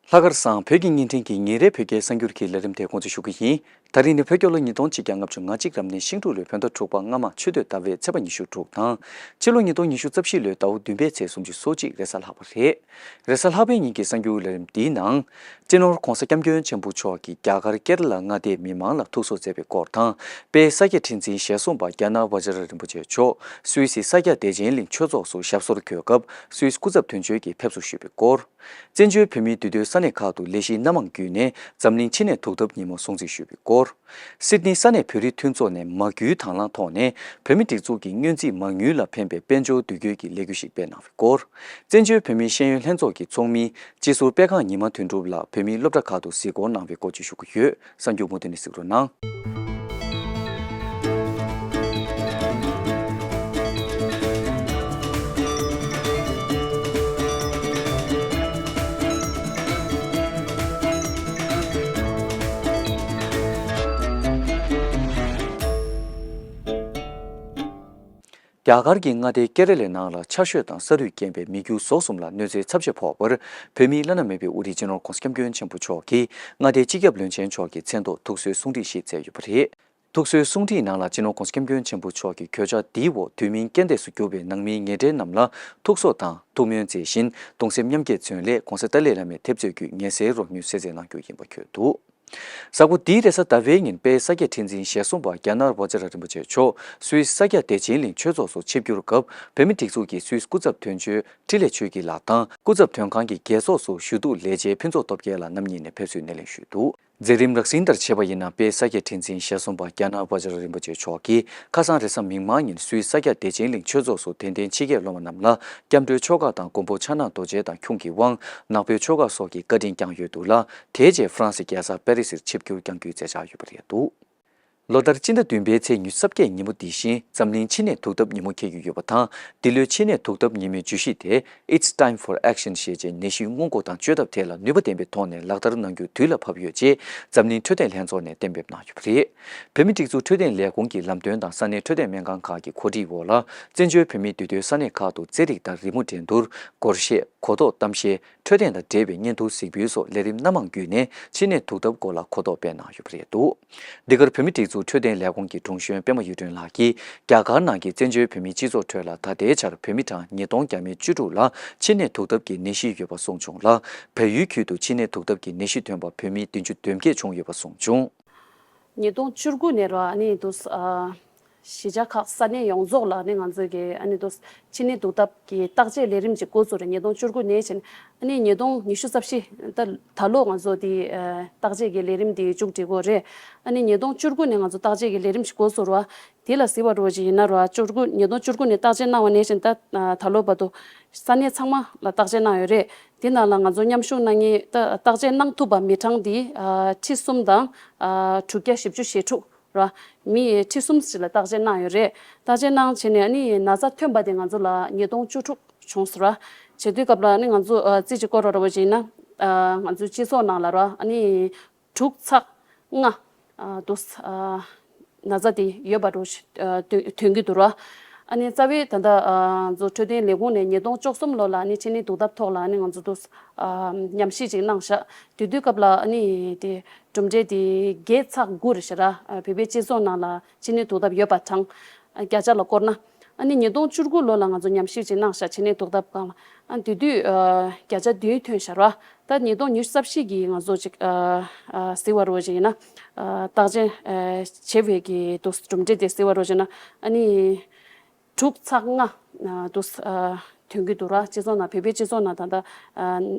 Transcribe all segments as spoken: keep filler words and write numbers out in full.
ལྷག་དཀར་བཟང་། བོད་ཀྱི་བརྙན་འཕྲིན་གྱི་ཉིན་རེའི་བོད་སྐད་གསར་འགྱུར་གྱི་ལས་རིམ་དེ་འགོ་འཛུགས་ཞུ་གི་ཡིན། ད་རིང་ནི་བོད་རྒྱལ་ལོ་ཉིས་སྟོང་ཆིག་བརྒྱ་ལྔ་བཅུ་ང་གཅིག་རབ་གནས་ཤིང་འབྲུག་ལོའི་བོད་ཟླ་དྲུག་པ་སྔ་མ་ཆུ་སྟོད་ཟླ་བའི་ཚེས་པ་ཉི་ཤུ་དྲུག་དང་། ཕྱི་ལོ་ཉིས་སྟོང་ཉི་ཤུ་རྩ་བཞི་ལོའི་ཟླ་བ་བདུན་པའི་ཚེས་སུམ་ཅུ་སོ་གཅིག་རེས་གཟའ་ལྷག་པ་རེད། རེས་གཟའ་ལྷག་པའི་ཉིན་གྱི་གསར་འགྱུར་ལས་རིམ་འདིའི་ནང་། སྤྱི་ནོར་༧གོང་ས་༧སྐྱབས་མགོན་ཆེན་པོ་མཆོག་གིས་རྒྱ་གར་ཀེ་ར་ལ་མངའ་སྡེའི་མི་མང་ལ་ཐུགས་གསོ་མཛད་པའི་སྐོར་དང་། དཔལ་ས་སྐྱ་ཁྲི་འཛིན་ཞལ་གསུམ་པ་རྒྱ་ནག་བཛྲ་རིན་པོ་ཆེ་མཆོག་སུད་སི་ས་སྐྱ་བདེ་ཆེན་གླིང་ཆོས་ཚོགས་སུ་ཞབས་སོར་འཁོད་སྐབས་སུད་སི་སྐུ་ཚབ་དོན་གཅོད་ཀྱིས་ཕེབས་བསུ་ཞུས་པའི་སྐོར། བཙན་བྱོལ་བོད་མིའི་འདུས་སྡོད་ས་གནས་ཁག་ཏུ་ལས་གཞི་སྣ་མང་བརྒྱུད་ནས་འཛམ་གླིང་ཕྱི་ནད་ཐུག་ཐབས་ཉིན་མོ་སྲུང་བརྩི་ཞུས་པའི་སྐོར། སིད་ནི་ས་གནས་བོད་རིགས་མཐུན་ཚོགས་ནས་མ་བསྐུལ་དང་བླངས་ཐོག་ནས་བོད་མི་སྒྲིག་འཛུགས་ཀྱི་སྔོན་རྩིས་མ་དངུལ་ལ་ཕན་པའི་དཔལ་འབྱོར་འདུ་འགོད་ཀྱི་ལས་འགུལ་ཞིག་སྤེལ་གནང་བའི་སྐོར། བཙན་བྱོལ་བོད་མིའི་ཤེས་ཡོན་ལྷན་ཚོགས་ཀྱི་ཚོགས་མི་སྤྱི་ཟུར་པད་ཁང་ཉི་མ་དོན་གྲུབ་ལགས་བོད་མིའི་སློབ་གྲྭ་ཁག་ཏུ་གཟིགས་སྐོར་གནང་བའི་སྐོར་བཅས་ཞུ་གི་ཡོད། གསར་འགྱུར་མུ་མཐུད་ནས་གཟིགས་རོགས་གནང་། རྒྱ་གར་གྱི་མངའ་སྡེ་ཀེ་ར་ལའི་ནང་ལ་ཆར་ཞོད་དང་ས་རུད་རྐྱེན་པས་མི་རྒྱུ་ཟོག་གསུམ་ལ་གནོད་འཚེ་ཚབས་ཆེ་ཕོག་པར། བོད་མིའི་བླ་ན་མེད་པའི་དབུ་ཁྲིད་སྤྱི་ནོར་༧གོང་ས་༧སྐྱབས་མགོན་ཆེན་པོ་མཆོག་གིས་མངའ་སྡེའི་སྤྱི་ཁྱབ་བློན་ཆེན་མཆོག་གི་མཚན་ཐོག་ཐུགས་གསོའི་གསུང་འཕྲིན་ཞིག་སྩལ་ཡོད་པ་རེད། ཐུགས་གསོའི་གསུང་འཕྲིན་ནང་ལ་སྤྱི་ནོར་༧གོང་ས་༧སྐྱབས་མགོན་ཆེན་པོ་མཆོག་གིས་གོད་ཆག་འདིའི་འོག་དུས་མིན་རྐྱེན་འདས་སུ་གྱུར་པའི་ནང་མིའི་ངན་འབྲེལ་རྣམས་ལ་ཐུགས་གསོ་དང་ཐུགས་སྨོན་མཛད་བཞིན། གདུང་སེམས་མཉམ་སྐྱེད་མཚོན་སླད་༧གོང་ས་ཏཱ་ལའི་བླ་མའི་ཐེབས་རྩོད་བརྒྱུད་ངལ་སེལ་རོགས་དངུལ་སེར་སྩལ་གནང་རྒྱུ་ཡིན་པ་འཁོད་འདུག། གཟའ་འཁོར་འདིའི་རེས་གཟའ་ཟླ་བའི་ཉིན་དཔལ་ས་སྐྱ་ཁྲི་འཛིན་ཞལ་གསུམ་པ་རྒྱ་ནག་བཛྲ་རིན་པོ་ཆེ་མཆོག་སུད་སི་ས་སྐྱ་བདེ་ཆེན་གླིང་ཆོས་ཚོགས་སུ་ཆིབས་བསྒྱུར་སྐབས། བོད་མིའི་སྒྲིག་འཛུགས་ཀྱི་སུད་སི་སྐུ་ཚབ་དོན་གཅོད་འཕྲིན་ལས་ཆོས་སྐྱིད་ལགས་དང་། སྐུ་ཚབ་དོན་ཁང་གི་རྒྱལ་ཚོགས་སུ་ཞུ་གཏུག་ལས་བྱེད་ཕུན་ཚོགས་སྟོབས་རྒྱལ་ལགས་རྣམ་གཉིས་ནས་ཕེབས་བསུའི་སྣེ་ལེན་ཞུས་འདུག། མཛད་རིམ་རགས་ཟིན་ལྟར་བྱས་པ་ཡིན་ན། དཔལ་ས་སྐྱ་ཁྲི་འཛིན་ཞལ་གསུམ་པ་རྒྱ་ནག་བཛྲ་རིན་པོ་ཆེ་མཆོག་གིས་ཁ་སང་རེས་གཟའ་མིག་དམར་ཉིན་སུད་སི་ས་སྐྱ་བདེ་ཆེན་གླིང་ཆོས་ཚོགས་སུ་དད་ལྡན་ཕྱི་རྒྱལ་སློབ་མ་རྣམས་ལ་སྐྱབས་འགྲོའི་ཆོ་ག་དང་མགོན་པོ་ཕྱག་ན་རྡོ་རྗེ་དང་ཁྱུང་གི་དབང་། ནག་པོའི་ཆོ་ག་སོགས་ཀྱི་བཀའ་དྲིན་བསྐྱངས་ཡོད་འདུག་ལ། དེའི་རྗེས་ཧྥ་རན་སིའི་རྒྱལ་ས་པེ་རི་སིར་ཆིབས་བསྒྱུར་བསྐྱང་རྒྱུའི་མཛད་འཆར་ཡོད་པ་རེད་འདུག། ལོ་ལྟར་སྤྱི་ཟླ་བདུན་པའི་ཚེས་ཉི་ཤུ་རྩ་བརྒྱད་ཉིན་མོ་འདི་བཞིན་འཛམ་གླིང་ཕྱི་ནད་ཐུག་ཐབས་ཉིན་མོ་འཁེལ་རྒྱུ་ཡོད་པ་དང་། འདི་ལོའི་ཕྱི་ནད་ཐུག་ཐབས་ཉིན་མོའི་བརྗོད་གཞི་དེ། It's time for action ཞེས་བྱས། ནད་གཞི་སྔོན་འགོག་དང་བཅོས་ཐབས་ཐད་ལ་ནུས་པ་ལྡན་པའི་ཐོག་ནས་ལག་བསྟར་གནང་རྒྱུ་དུས་ལ་བབ་ཡོད་ཅེས་འཛམ་གླིང་འཕྲོད་བསྟེན་ལྷན་ཚོགས་ནས་གཏན་འབེབས་གནང་ཡོད་པ་རེད། བོད་མིའི་སྒྲིག་འཛུགས་འཕྲོད་བསྟེན་ལས་ཁུངས་ཀྱི་ལམ་སྟོན་དང་ས་གནས་འཕྲོད་བསྟེན་སྨན་ཁང་ཁག་གི་གོ་སྒྲིག་འོག་ལ། བཙན་བྱོལ་བོད་མིའི་འདུས་སྡོད་ས་གནས་ཁག་ཏུ་རྩེད་རིགས་དང་རི་མོ་འགྲན་བསྡུར། སྒོར་གཞས། གོ་རྟོགས་གཏམ་བཤད། འཕྲོད་བསྟེན་དང་འབྲེལ་བའི་བརྙན་ཐུང་གཟིགས་འབུལ་སོགས་ལས་རིམ་སྣ་མང་བརྒྱུད་ནས་ཕྱི་ནད་ཐུག་ཐབས་སྐོར་ལ་གོ་རྟོགས་སྤེལ་གནང་ཡོད་པ་རེད་འདུག། འདི་གར་བོད་མིའི་སྒྲིག་འཛུགས་འཕྲོད་བསྟེན་ལས་ཁུངས་ཀྱི་དྲུང་གཞོན་པད་མ་གཡུ་སྒྲོན་ལགས་ཀྱིས། རྒྱ་གར་ནང་གི་བཙན་བྱོལ་བོད་མིའི་སྤྱི་ཚོགས་ཁྲོད་ལ་ད་ལྟའི་ཆར་བོད་མི་གྲངས་ཉིས་སྟོང་བརྒྱ་མེད་བཅུ་དྲུག་ལ་ཕྱི་ནད་ཐུག་ཐབས་ཀྱི་ནད་གཞི་ཡོད་པ་གསུངས་བྱུང་ལ། བལ་ཡུལ་ཁུལ་དུ་ཕྱི་ནད་ཐུག་ཐབས་ཀྱི་ནད་གཞི་ཐོན་པ་བོད་མི་བདུན་ཅུ་དོན་བརྒྱད་བྱུང་ཡོད་པ་གསུངས་བྱུང་། ཉིས་སྟོང་བཅུ་དགུ་ནས་ར་ཨ་ནི་དུ་ཨ་གཞིས་ཆགས་ཁག་ས་གནས་ཡོངས་རྫོགས་ལ་ཨ་ནི་ང་ཚོ་གི་ཨ་ནི་དུ་ཕྱི་ནད་ཐུག་ཐབས་ཀྱི་བརྟག་དཔྱད་ལས་རིམ་ཅིག་འགོ་ཚུགས་རེད། ཉིས་སྟོང་བཅུ་དགུ་ནས་བྱས་ནས་ཨ་ནི་ཉིས་སྟོང་ཉི་ཤུ་རྩ་བཞི་ད་ད་ལོ་ང་ཚོ་དེ་ཨ་བརྟག་དཔྱད་ཀྱི་ལས་རིམ་དེ་མཇུག་སྒྲིལ་དགོས་རེད། ཨ་ནི་ཉིས་སྟོང་བཅུ་དགུ་ནས་ང་ཚོ་བརྟག་དཔྱད་ཀྱི་ལས་རིམ་ཞིག་འགོ་ཚུགས་ར། དེ་ལ་གཟིགས་པ་འདྲ་བོ་ཅིག་ཡིན་ན་ར་བཅུ་དགུ་ཉིས་སྟོང་བཅུ་དགུ་ནས་བརྟག་དཔྱད་གནང་བ་ནས་བྱས་ད་ད་ལོ་བར་དུ་ས་གནས་ཚང་མ་ལ་བརྟག་དཔྱད་གནང་ཡོད་རེད། དེ་ནང་ལ་ང་ཚོ་མཉམ་ཞུགས་གནང་མཁན་ད་བརྟག་དཔྱད་གནང་ཐུབ་པ་མི་གྲངས་དེ་ཨ་ཁྲི་གསུམ་དང་ཨ་དྲུག་བརྒྱ་བཞི་བཅུ་ཞེ་དྲུག་ར། མི་ཁྲི་གསུམ་ཞིག་ལ་བརྟག་དཔྱད་གནང་ཡོད་རེད། བརྟག་དཔྱད་གནང་བྱས་ནས་ཨ་ནི་ན་ཚ་ཐོན་པ་དེ་ང་ཚོ་ལ་ཉིས་སྟོང་བཅུ་དྲུག་བྱུང་ཟེར་བ། བྱེད་དུས་སྐབས་ལ་ཨ་ནི་ང་ཚོ་ཨ་རྩིས་ཀྱི་སྐོར་ར་འདྲ་བོ་ཅིག་ཡིན་ན་ཨ་ང་ཚོའི་སྤྱི་ཚོགས་ནང་ལ་ར་ཨ་ནི། དྲུག་ཚེག་ལྔ། ཨ་དུ་ཨ་ན་ཚ་དེ་ཡོད་པ་འདྲ་ཞིག་ཨ་ཐོན་ཐོན་གྱི་འདུག་ར། ཨ་ནི་རྩ་བའི་ད་ལྟ་ཨ་ང་ཚོ་འཕྲོད་བསྟེན་ལས་ཁུངས་ནས་ཉིས་སྟོང་བཅུ་གསུམ་ལོ་ལ་ཨ་ནི་ཕྱི་ནད་ཐུག་ཐབས་ཐོག་ལ་ཨ་ནི་ང་ཚོ་དུ་ཨ་ཉམས་ཞིབ་ཅིག་གནང་ཤག། དེ་དུས་སྐབས་ལ་ཨ་ནི་དེ་གྲུབ་འབྲས་དེ་བརྒྱད་ཚེག་དགུ་རེད་ཤག་ར། ཨ་བོད་པའི་སྤྱི་ཚོགས་ནང་ལ་ཕྱི་ནད་ཐུག་ཐབས་ཡོད་པ་གྲངས་ཨ་བརྒྱ་ཆ་ལ་བསྐོར་ན། ཨ་ནི་ཉིས་སྟོང་བཅུ་དགུ་ལོ་ལ་ང་ཚོ་ཉམས་ཞིབ་ཅིག་གནང་ཤག་ཕྱི་ནད་ཐུག་ཐབས་སྒང་ལ། ཨ་དེ་དུས་ཨ་བརྒྱ་ཆ་བདུན་ཐོན་ཤག་ར། ད་ཉིས་སྟོང་ཉི་ཤུ་རྩ་བཞི་གི་ང་ཚོ་ཅིག་ཨ་ཨ་གཟིགས་པ་རོ་ཅིག་ཡིན་ན། ཨ་བརྟག་དཔྱད་ཨ་བྱེད་པའི་གི་དུ་གྲུབ་འབྲས་དེ་གཟིགས་པ་རོ་ཅིག་ན་ཨ་ནི་དྲུག་ཚེག་ལྔ་ཨ་དུ་ཨ་ཐོན་གྱི་འདུག་ར། སྤྱི་ཚོགས་ནང་བོད་པའི་སྤྱི་ཚོགས་ནང་ད་ལྟ་ཨ་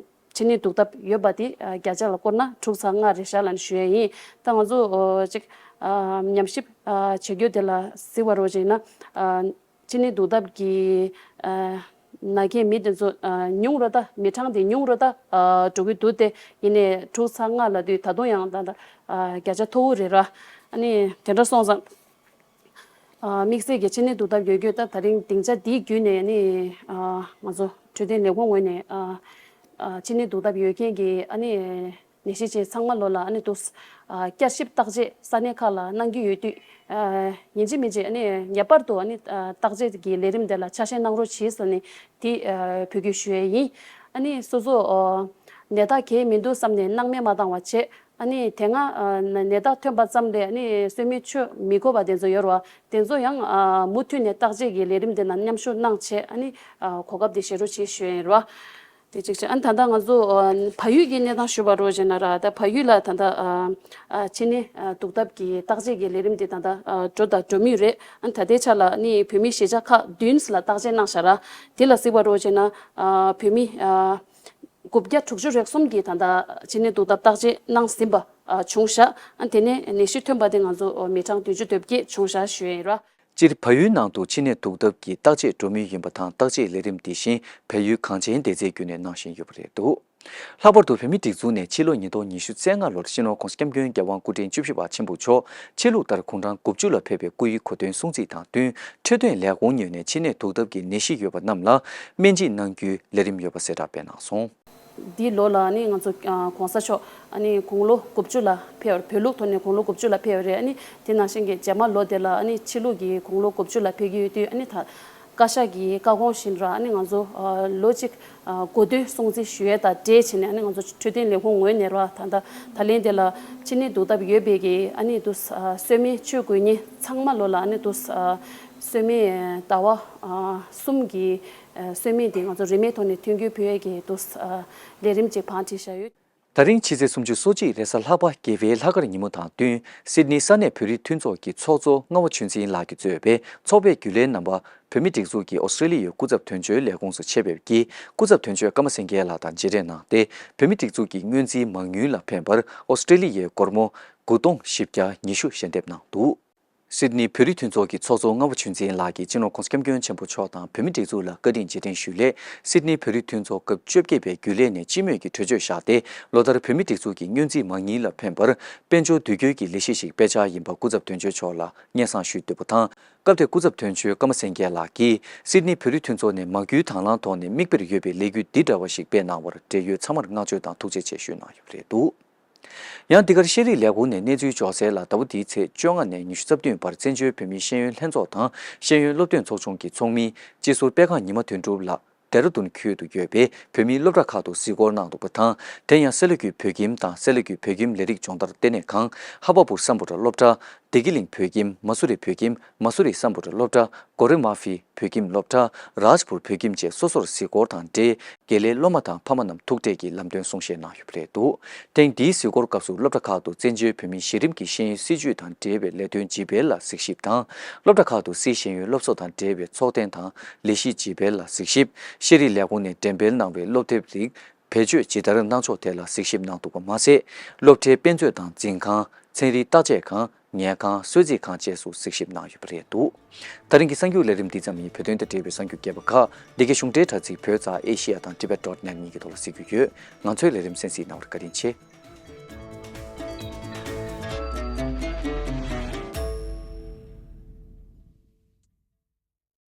ཕྱི་ནད་ཐུག་ཐབས་ཡོད་པ་དེ་ཨ་བརྒྱ་ཆ་ལ་བསྐོར་ན་དྲུག་ཚེག་ལྔ་རེད་ཤག་ལབ་ནས་ཞུ་ཡ་ཡིན། ད་ང་ཚོ་ཨ་ཅིག་ཨ་ཉམས་ཞིབ་ཨ་བྱེད་རྒྱུ་དེ་ལ་གཟིགས་པ་རོ་ཅིག་ཡིན་ན་ཨ། ཕྱི་ནད་ཐུག་ཐབས་ཀྱི་ཨ་ན་མཁན་མི་དེ་ཚོ་ཨ་ཉུང་རུ་ད་མི་གྲངས་དེ་ཉུང་རུ་ད་ཨ་འགྲོ་གི་འདུག་སྟེ། ཡིན་ནའི་དྲུག་ཚེག་ལྔ་ལབ་དུས་ད་དུང་ཡང་ད་ད་ཨ་བརྒྱ་ཆ་མཐོ་བོ་རེད་ར། ཨ་ནི་དེ་འདྲ་སོང་ཙང་ཨ་དམིགས་བསལ་གྱི་ཕྱི་ནད་ཐུག་ཐབས་ཡོད་རྒྱུ་ད་ད་རིང་སྡིངས་ཆ་འདི་བརྒྱུད་ནས་ཨ་ནི་ཨ་ང་ཚོ་འཕྲོད་བསྟེན་ལས་ཁུངས་ངོས་ནས་ཨ་ཨ་ཕྱི་ནད་ཐུག་ཐབས་ཡོད་མཁན་གྱི་ཨ་ནི། ནད་གཞི་ཅན་ཚང་མ་ལོ་ལ་ཨ་ནི་དུ་ཨ་བསྐྱར་ཞིབ་བརྟག་དཔྱད་ས་གནས་ཁག་ལ་གནང་གི་ཡོད་དུས། ཨ་ཡིན་གཅིག་མིན་གཅིག་ཨ་ནི་ངེས་པར་དུ་ཨ་ནི་ཨ་བརྟག་དཔྱད་ཀྱི་ལས་རིམ་དེ་ལ་ཆ་ཤས་གནང་རོགས་གྱིས་ཟེར་ནས་དེ་ཨ་འབོད་སྐུལ་ཞུ་ཡས་ཡིན། ཨ་ནི་སོ་སོ་ཨ་ ནད་རྟགས་གང་ཡང་མི་འདུག་བསམ་ནས་སྣང་མེད་མ་བཏང་བ་བྱས། ཨ་ནི་དེ་སྔ་ཨ་ནད་རྟགས་ཐོན་པ་ཙམ་ལས་ཨ་ནི་གསོལ་སྨན་མཆོད་མི་དགོས་པ་དེ་ཚོ་ཡོད་རེད་བ། དེ་ཚོ་ཡང་ཨ་མུ་མཐུད་ནས་བརྟག་དཔྱད་ཀྱི་ལས་རིམ་དེ་ནང་མཉམ་ཞུགས་གནང་བྱས། ཨ་ནི་ཨ་གོ་སྐབས་དེ་བཞེས་རོགས་བྱེད་ཞུ་ཡ་ཡིན་རེད་བ། དེ་གཅིག་བྱས། ཨ་ནི་ད་ལྟ་ང་ཚོ་ཨ་བལ་ཡུལ་གྱི་གནས་སྟངས་ཞུས་པ་རོགས་བྱས་ན་ར། ད་བལ་ཡུལ་ལ་ད་ལྟ་ཨ་ཨ་ཕྱི་ནད་ཨ་འདུག་སྟབས་ཀྱི་བརྟག་དཔྱད་ཀྱི་ལས་རིམ་དེ་ད་ལྟ་ཨ་འགྲོ་དང་འགྲོ་མུས་རེད། ཨ་ནི་ད་ལྟའི་ཆ་ལ་ཨ་ནི་བོད་མི་གཞིས་ཆགས་ཁག་བདུན་ལ་བརྟག་དཔྱད་གནང་བཞག་ར། དེ་ལ་གཟིགས་པ་རོགས་བྱས་ན་ཨ་བོད་མི་ཨ་དགུ་བརྒྱ་དྲུག་ཅུ་རེ་གསུམ་གྱིས་ད་ལྟ་ཕྱི་ནད་འདུག་སྟབས་བརྟག་དཔྱད་གནང་ཟིན་པ་ཨ་བྱུང་བཞག་ཨ་ནི་དེ་ནས་ནད་གཞི་ཐོན་པ་དེ་ང་ཚོ་ཨ་མི་གྲངས་བདུན་ཅུ་དོན་བརྒྱད་བྱུང་བཞག་ཞུ་ཡ་ཡིན་ར། སྤྱིར་བལ་ཡུལ་ནང་དུ་ཕྱི་ནད་འདུག་སྟབས་ཀྱི་བརྟག་དཔྱད་འགྲོ་མུས་ཡིན་པ་དང་། བརྟག་དཔྱད་ལས་རིམ་དེ་བཞིན་བལ་ཡུལ་གངས་ཅན་བདེ་རྩའི་བརྒྱུད་ནས་གནང་བཞིན་ཡོད་པ་རེད་འདུག་ལྷག་པར་དུ་བོད་མིའི་སྒྲིག་འཛུགས་ནས་ཕྱི་ལོ་ཉིས་སྟོང་ཉི་ཤུ་རྩ་ལྔ་ལོར་སྤྱི་ནོར་༸གོང་ས་༸སྐྱབས་མགོན་༸རྒྱལ་དབང་སྐུ་ཕྲེང་བཅུ་བཞི་པ་ཆེན་པོ་མཆོག་ཆོས་ལུགས་ལྟར་དགུང་གྲངས་དགུ་བཅུ་ལ་ཕེབས་པའི་སྐུ་ཡི་གོ་སྟོན་སྲུང་བརྩི་དང་བསྟུན། འཕྲོད་བསྟེན་ལས་ཁུངས་ངོས་ནས་ཕྱི་ནད་འདུག་སྟབས་ཀྱི་ནད་གཞི་ཡོད་པ་རྣམས་ལ་སྨན་དཔྱད་གནང་རྒྱུའི་ལས་རིམ་ཡོད་པ་གསལ་བསྒྲགས་སྤེལ་གནང་སོང་། འདི་ལོ་ལ་ཨ་ནི་ང་ཚོ་ཨ་༸གོང་ས་མཆོག་ཨ་ནི་དགུང་ལོ་དགུ་བཅུ་ལ་ཕེབས་པ་རེད། བོད་ལུགས་ཐོག་ནས་དགུང་ལོ་དགུ་བཅུ་ལ་ཕེབས་པ་རེད། ཨ་ནི་དེ་ནང་བཞིན་གྱི་རྗེས་མ་ལོ་དེ་ལ་ཨ་ནི་ཕྱི་ལུགས་ཀྱི་དགུང་ལོ་དགུ་བཅུ་ལ་ཕེབས་ཀྱི་ཡོད་དུས། ཨ་ནི་ད་བཀའ་ཤག་གི་བཀའ་དགོངས་བཞིན་ར། ཨ་ནི་ང་ཚོ་ཨ་ལོ་གཅིག་ཨ་གོ་སྟོན་སྲུང་བརྩི་ཞུ་ཡས་དང་འབྲེལ་བྱས་ནས། ཨ་ནི་ང་ཚོ་འཕྲོད་བསྟེན་ལས་ཁུངས་ངོས་ནས་ར། ད་ལྟ་ད་ལན་དེ་ལ་ཕྱི་ནད་འདུག་སྟབས་ཡོད་པའི་གི་ཨ་ནི་དུ་ཨ་གསོལ་སྨན་མཆོད་དགོས་མཁན་ཚང་མ་ལོ་ལ་ཨ་ནི་དུ་ཨ་གསོལ་སྨན་ཟླ་བ་ཨ་གསུམ་གྱི་ཨ་གསོལ་སྨན་དེ་ང་ཚོ་རིན་མེད་ཐོག་ནས་ཐོན་སྐྱེད་ཕུལ་ཡས་ཀྱི་དུ་ཨ་ལས་རིམ་ཅིག་བང་སྒྲིག་བྱས་ཡོད། ད་རིང་ཕྱི་ཚེས་སུམ་ཅུ་སོ་གཅིག་རེས་གཟའ་ལྷག་པ་དགེ་བའི་ལྷག་དཀར་ཉིན་མོ་དང་བསྟུན། སིད་ནི་ས་གནས་བོད་རིགས་མཐུན་ཚོགས་ཀྱི་ཚོགས་གཙོ་རྔ་བ་ཆོས་འཛིན་ལགས་ཀྱིས་གཙོས་པའི་ཚོགས་པའི་རྒྱུན་ལས་རྣམ་པ་བོད་མིའི་སྒྲིག་འཛུགས་ཀྱི་ཨོ་སི་ཀྲེ་ལི་ཡའི་སྐུ་ཚབ་དོན་གཅོད་ལས་ཁུངས་སུ་ཆེད་ཕེབས་ཀྱིས། སྐུ་ཚབ་དོན་གཅོད་ཀརྨ་སེང་གེ་ལགས་དང་མཇལ་འཕྲད་གནང་སྟེ། བོད་མིའི་སྒྲིག་འཛུགས་ཀྱི་སྔོན་རྩིས་མང་ཉུང་ལ་ཕན་པར་ཨོ་སི་ཀྲེ་ལི་ཡའི་སྒོར་མོ་དགུ་སྟོང་བཞི་བརྒྱ་ཉི་ཤུ་ཞལ་འདེབས་གནང་འདུག་སིད་ནི་བོད་རིགས་མཐུན་ཚོགས་ཀྱི་ཚོགས་གཙོ་རྔ་བ་ཆོས་འཛིན་ལགས་ཀྱིས་སྤྱི་ནོར་༸གོང་ས་༸སྐྱབས་མགོན་ཆེན་པོ་མཆོག་དང་བོད་མིའི་སྒྲིག་འཛུགས་ལ་བཀའ་དྲིན་རྗེས་དྲན་ཞུས་སླད། སིད་ནི་བོད་རིགས་མཐུན་ཚོགས་སྐབས་བཅོ་བརྒྱད་པའི་རྒྱུན་ལས་ནས་སྤྱི་མོས་ཀྱི་གྲོས་ཆོད་བཞག་སྟེ། ལོ་ལྟར་བོད་མིའི་སྒྲིག་འཛུགས་ཀྱི་སྔོན་རྩིས་མང་ཉུང་ལ་ཕན་པར་དཔལ་འབྱོར་འདུ་འགོད་ཀྱི་ལས་གཞི་ཞིག་སྤེལ་འཆར་ཡིན་པ་སྐུ་ཚབ་དོན་གཅོད་མཆོག་ལ་སྙན་སེང་ཞུས་འདུག་པ་དང་། སྐབས་དེར་སྐུ་ཚབ་དོན་གཅོད་ཀརྨ་སེང་གེ་ལགས་ཀྱིས། སིད་ནི་བོད་རིགས་མཐུན་ཚོགས་ནས་མ་བསྐུལ་དང་བླངས་ཐོག་ནས་མིག་དཔེར་ཡོད་པའི་ལས་འགུལ་འདི་འདྲ་བ་ཞིག་སྤེལ་གནང་བར་འབྲེལ་ཡོད་ཚང་མར་བསྔགས་བརྗོད་དང་ཐུགས་རྗེ་ཆེ་ཞུས་གནང་ཡོད་པ་རེད་འདུག་ཡང་འདི་གར་ཤེས་རིག་ལས་ཁུངས་ནས་གནས་ཚུལ་འབྱོར་གསལ་ལ། ཟླ་བ་འདིའི་ཚེས་བཅོ་ལྔ་ནས་ཉི་ཤུ་རྩ་བདུན་བར་བཙན་བྱོལ་བོད་མིའི་ཤེས་ཡོན་ལྷན་ཚོགས་དང་ཤེས་ཡོན་སློབ་སྟོན་ཚོགས་ཆུང་གི་ཚོགས་མི་སྤྱི་ཟུར་དཔལ་ཁང་ཉི་མ་དོན་གྲུབ་ལགས་ལྡེ་ར་ལྡུན་ཁུལ་དུ་ཡོད་པའི་བོད་མིའི་སློབ་གྲྭ་ཁག་ཏུ་གཟིགས་སྐོར་གནང་འདུག་པ་དང་། དེ་ཡང་སེ་ལ་ཀུའི་བོད་ཁྱིམ་དང་སེ་ལ་ཀུའི་བོད་ཁྱིམ་ལས་རིགས་སྦྱོང་བརྡར་ལྟེ་གནས་ཁང་། ཧ་བ་པུར་སམ་བྷོ་ཊ་སློབ་གྲྭ། བདེ་སྐྱིད་གླིང་བོད་ཁྱིམ། མ་སུ་རི་བོད་ཁྱིམ། མ་སུ་རི་སམ་བྷོ་ཊ་སློབ་གྲྭ། གོ་རེ་མ་ཕི་བོད་ཁྱིམ་སློབ་གྲྭ། རཱཇ་པུར་བོད་ཁྱིམ་བཅས་སོ་སོར་གཟིགས་སྐོར་དང་འབྲེལ། དགེ་ལས་སློབ་མ་དང་ཕ་མ་རྣམས་ཐུག་འཕྲད་ཀྱིས་ལམ་སྟོན་གསུང་བཤད་གནང་ཡོད་པ་རེད་འདུག་དེང་འདིའི་གཟིགས་སྐོར་སྐབས་སུ་སློབ་གྲྭ་ཁག་ཏུ་བཙན་བྱོལ་བོད་མིའི་གཞི་རིམ་གྱི་ཤེས་ཡོན་སྲིད་བྱུས་དང་འབྲེལ་བའི་ལས་དོན་ཇི་སྤེལ་ལ་གཟིགས་ཞིབ་དང་། སློབ་གྲྭ་ཁག་ཏུ་སིད་ཤེས་ཡོན་སློབ་གསོ་དང་འབྲེལ་བའི་ཚོགས་ཐེངས་དང་ལས་གཞི་ཇི་སྤེལ་ལ་གཟིགས་ཞིབ། ཤེས་རིག་ལས་ཁུངས་ནས་འགྲེམས་སྤེལ་གནང་བའི་སློབ་དེབ་རིགས་བེད་སྤྱོད་ཇི་ལྟར་གནང་ཕྱོགས་ཐད་ལ་གཟིགས་ཞིབ་གནང་འདུག་པ་མ་ཟད། སློབ་གྲྭའི་དཔེ་མཛོད་དང་འཛིན་ཁང་། ཚན་རིག་བརྟག་དཔྱད་ཁང་། ཉལ་ཁང་། གསོལ་ཚིགས་ཁང་བཅས་སུ་གཟིགས་ཞིབ་གནང་ཡོད་པ་རེད་འདུག་དེ་རིང་གི་གསར་འགྱུར་ལས་རིམ་འདི་ཙམ་ཡིན། བོད་དོན་དང་འབྲེལ་བའི་གསར་འགྱུར་རྒྱས་པ་ཁག་འདི་གའི་གཞུང་འབྲེལ་དྲ་ཚིགས་བོད་ཙ་ཨེ་ཤི་ཡ་དང་ཊི་བེ་ཊི་ཌོ་ཊི་ནེ་ཊི་གཉིས་ཀྱི་ཐོག་ལ་གཟིགས་རྒྱུ་ཡོད། ང་ཚོའི་ལས་རིམ་གསན་གཟིགས་གནང་བར་བཀའ་དྲིན་ཆེ།